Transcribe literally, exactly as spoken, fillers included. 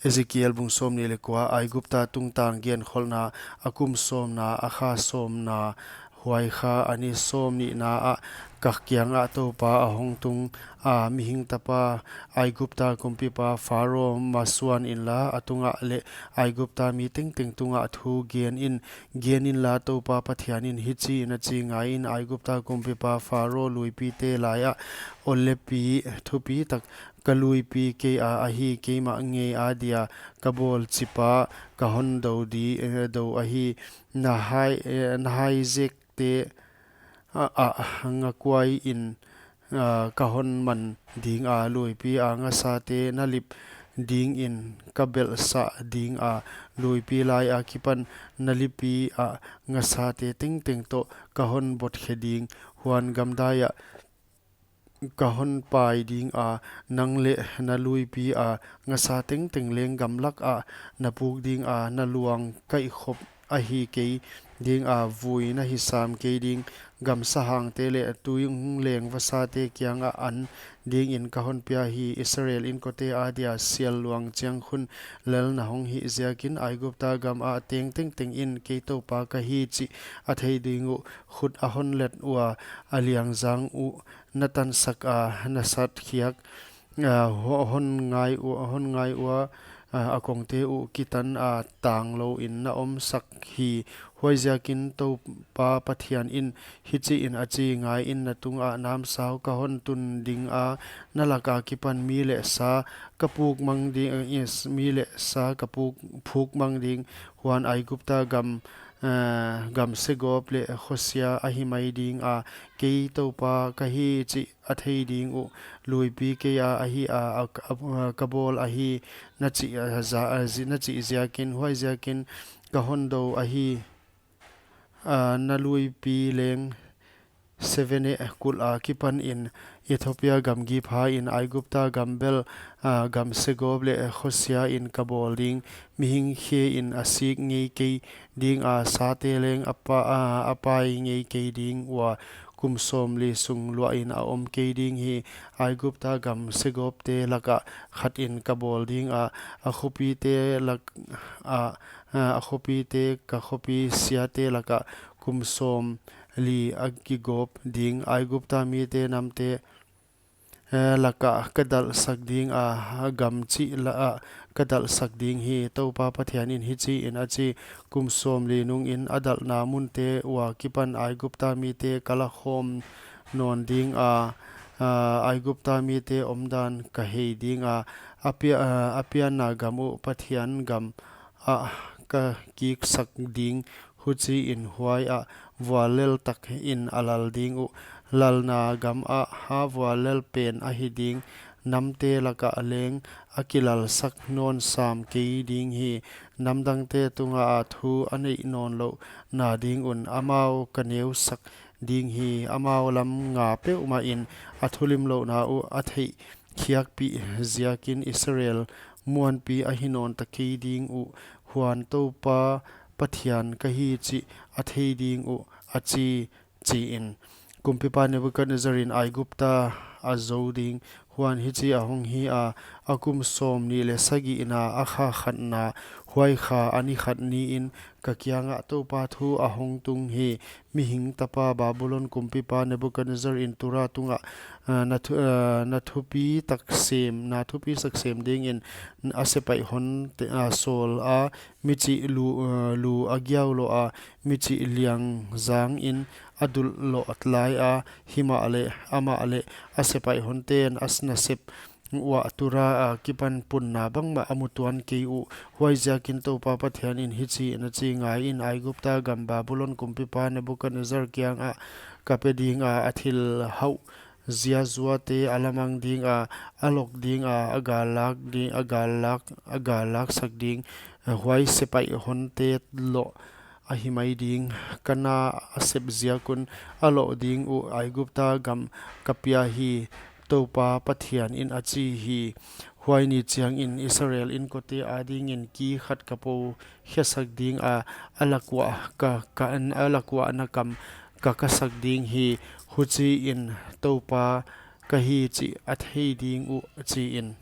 Ezekiel bung sawmnih leh kua. Aigupta tungtang genkholhna, a kum sawmna, a kha sawmna, huai kha a ni sawmnihna ah, ka kiangah Toupa a hong tung a, Mihing tapa, Aigupta kumpipa Pharaoh masuan inla, a tungah leh Aigupta mi tengteng tungah thu gen in, gen inla, Toupa Pathian in hichiin a chi: Ngai in, Aigupta kumpipa Pharaoh luipite laiah awllepi thupitak ka luipi kei a ahi, keimah ngei adia ka bawl chipa ka hon dou di, eh, dou ahi. Na hai, eh, na haizekte, ah, ah, ngakuai in, ah, ka hon man dinga, luipi a ngasate na lip dingin ka belhsah dinga, luipi lai akipan na lipi a ngasate tengteng toh ka hon botkhe ding. Huan gamdai ah ka hon pai dinga, nang leh na luipi a ngasa tengteng leng gamlak ah na puk dinga, na luang kaihkhop ahi kei dinga, vui na hi sam kei ding. Gamsahangte leh tuileng vasate kiangah an dingin ka hon pia hi. Israel inkote adia sial luang chiang khun lel na hong hih ziakin, Aigupta gam a teng tengteng in kei Toupa ka hi chih a thei ding uh. Khut a hon let ua, a liangzang uh na tansak a, na satkhiak, ah, ho-, hon ngai ua, hon ngai ua, ah, a kongte uh kitan a, tanglouin na omsak hi. Huaiziakin Toupa Pathian in hichiin a chi: Ngai in, na tungah namsau ka hon tun dinga, na lak akipan mi leh sa ka puk mang ding, is, mi leh sa ka puk, phuk mang ding. Huan Aigupta gam, eh, gam segawp leh khosia ahi mai dinga, kei Toupa ka hi chih a thei ding uh. Luipi kei a ahi a, a, a, ka bawl ahi, na chih, ah, za-, ah, zi-, na chih ziakin. Huaiziakin ka hon dou ahi, ah, na luipi leng Sevene kulh akipanin Ethiopia gamgi phain, Aigupta gam bel, ah, gam segawp leh khosia in ka bawl ding. Mihing khein a sik ngei kei dinga, sate leng a pa-, ah, a pai ngei kei ding ua, kum sawmli sung luahin a om kei ding hi. Aigupta gam segawpte lakah khatin ka bawl dinga, a khopite lak, ah, ah, a khopite, ka khopi siate lakah kum sawmli a kigawp ding. Aigupta mite namte, eh, lakah ka dalhsak dinga, a gam chih lakah ka dalhsak ding hi. Toupa Pathian in hichiin a chi: Kum sawmli nungin a dalhna munte ua kipan Aigupta mite ka lakhawm nawn dinga, ah, Aigupta mite omdan ka hei dinga, a pia-, ah, a pianna gam uh Pathian gam ah ka kiksak ding. Huchiin huaiah vuallel takin a lal ding uh. Lalna gam ah a vuallel pen ahi ding. Namte lakah leng a kilalsak nawn sam kei ding hi. Namdangte tunga thu a neih nawnlouhna ding un amau ka neusak ding hi. Amau lam nga peuhmahin a thulimlouhna uh a theihkhiakpih ziakin, Israel muanpi ahi nawnta kei ding uh. Huan Toupa Pathian ka hi chih a thei ding uh, a chi, chiin. Kumpipa Nebukadnezzar in Aigupta a zou ding. Huan hichi a hong hi a, a kum sawmnih leh sagihna, a kha khatna, huai kha a ni khat niin ka kiangah Toupa thu a hong tung hi: Mihing tapa, Babulon kumpipa Nebukadnezzar in Tura tungah, ah, na thu-, ah, na thupitak sem, na thupisak sem dingin a sepaih honte, ah, sawla, michih lu, ah, lu a giau loh a, michih liangzangin a dulh loh lai a, himahleh, amahleh a sepaih honten a nasep uah Tura akipan punna bangmah a mu tuan kei uh. Huaiziakin Toupa Pathian in hichiin a chi: Ngai in, Aigupta gam Babulon kumpipa Nebukadnezzar kiangah ka pe dinga, a thil hauh ziazuate a lamang dinga, a lok dinga, a gallak di-, a gallak, a gallaksak ding. Huai sepaih honte loh ahi mai ding. Ka na a sep ziak un a loh ding uh Aigupta gam ka pia hi, Toupa Pathian in a chi hi. Huai ni chiangin Israel inkote adingin ki khat ka poukhiasak dinga, a lak uah ka, ka, a lak uah na kam ka kasak ding hi. Huchiin Toupa ka hi chih a thei ding uh, chiin.